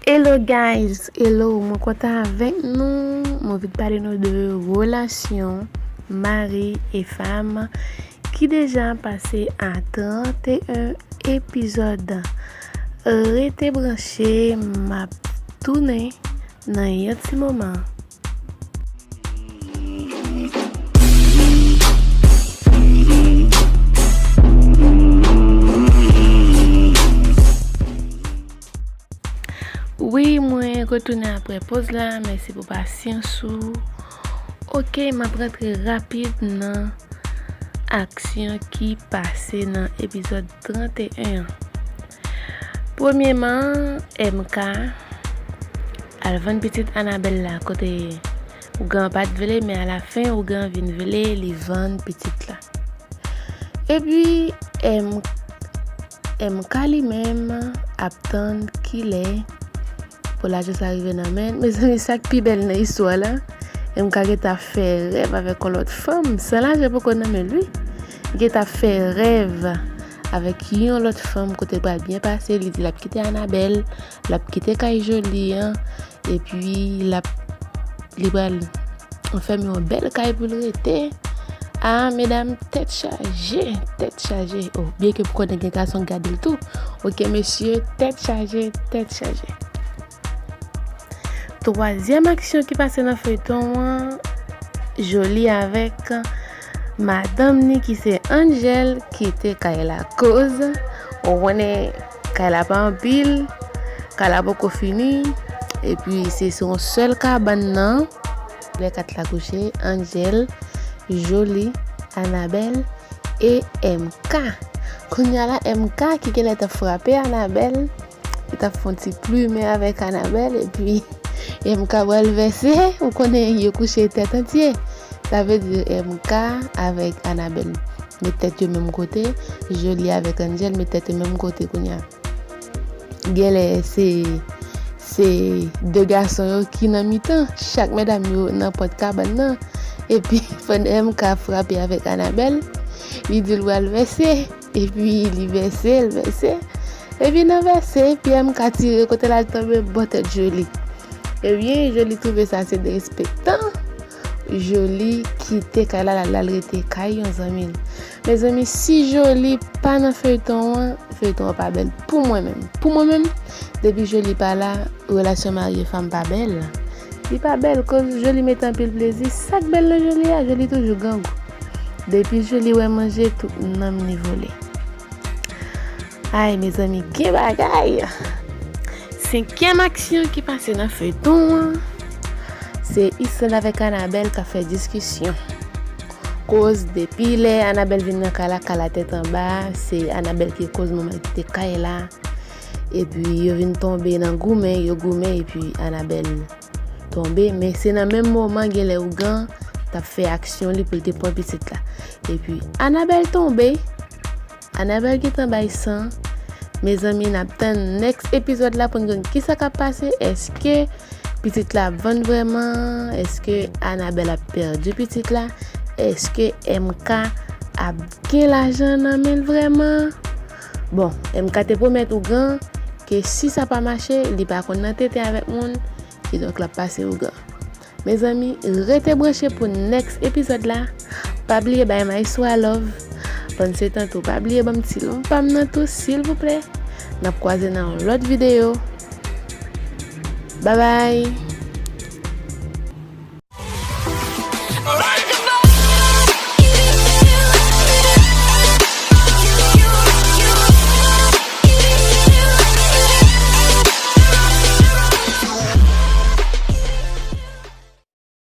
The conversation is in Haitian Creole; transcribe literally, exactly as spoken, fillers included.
Hello guys, hello, mwen kontan avèk nou. Mwen vin pale nou de relasyon mari e fanm ki deja pase a trant e en epizòd. Rete branche, m ap tounen nan yon ti moman. Wi, mwen retounen apre poz la. Mèsi pou pasyans ou. Oke, m ap rantre rapid nan aksyon ki pase nan epizòd trant e en an. Premyeman, M K al vann pitit Anabèl la, kote ougan pa t vle, men alafen ougan vin vle, li vann pitit la. Epi, M K li menm ap tann kilè pou lajan sa rive nan men l. Mezanmi, sa k pi bèl nan istwa la, M K gentan ap fè rèv avèk yon lòt fanm, san lajan poko nan men l wi. Gentan ap fè rèv avèk yon lòt fanm, kote l pral byen pase. Li di l ap kite Anabèl, l ap kite kay Joli an, epi l ap, li pral anfèmen yon bèl kay pou l rete. Ah, medam, tèt chaje, tèt chaje. Oh, byenke m konnen gen gason k gade l tou. Oke, mesye, tèt chaje, tèt chaje. Twazyèm aksyon ki pase nan feyton an, Joli avèk madanm ni ki se Angel kite kay la koz. Ou konnen kay la pa anpil, kay la poko fini, epi se sou yon sèl kabann nan. Lè kat la kouche, Angel, Joli, Anabèl e M K. Kounye a la, M K ki genlè t ap frape Anabèl, li t ap fè yon ti plimen avèk Anabèl, epi M K pral vèse, ou konnen yo kouche tèt antye. Sa vle di M K avèk Anabèl met tèt yo menm kote, Joli avèk Angel met tèt yo menm kote kounye a. Genlè se, se de gason yo ki nan mitan, chak medam yo nan pòt kabann nan. Epi, pandan M K frape avèk Anabèl, li di l pral vèse. Epi, li vèse, l vèse. Epi, nan vèse, epi M K tire kote l al tonbe bò tèt Joli. Ebyen, Joli twouve sa se derespektan. Joli kite kay la, l al, l al rete kay yon zanmi l. Mezanmi, si Joli pa nan feyton an, feyton an pa bèl pou mwen menm. Pou mwen menm, depi Joli pa la, relasyon mari e fanm pa bèl. Li pa bèl, koz Joli mete anpil plezi. Sa k bèl nan Joli a, Joli toujou grangou. Depi Joli wè manje, tout nanm li vole. Ay, mezanmi, gen bagay! Senkyèm aksyon ki pase nan feyton an, se Islande avèk Anabèl k ap fè diskisyon. Koz depi lè Anabèl vin nan kay la, kay la tèt anba, se Anabèl ki koz manman l kite kay la. Epi yo vin tonbe nan goumen, yo goumen, epi Anabèl tonbe. Men se nan menm moman, genlè ougan t ap fè aksyon li pou l te pran pitit la. Epi Anabèl tonbe. Anabèl gentan bay san. Mezanmi, n ap tann next epizòd la pou n konn kisa k ap pase. Èske pitit la ap vann vrèman? Èske Anabèl ap pèdi pitit la? Èske M K ap gen lajan nan men l vrèman? Bon, M K te pwomèt ougan ke si sa pa mache, li pa konn nan tenten avèk moun, kidonk l ap pase ougan. Mezanmi, rete branche pou next epizòd la. Pa bliye bay Maestro a love. Panse tanto, pa bliye ban m ti love pa m nan tou, silvouplè. N ap kwaze nan yon lòt videyo. Babay!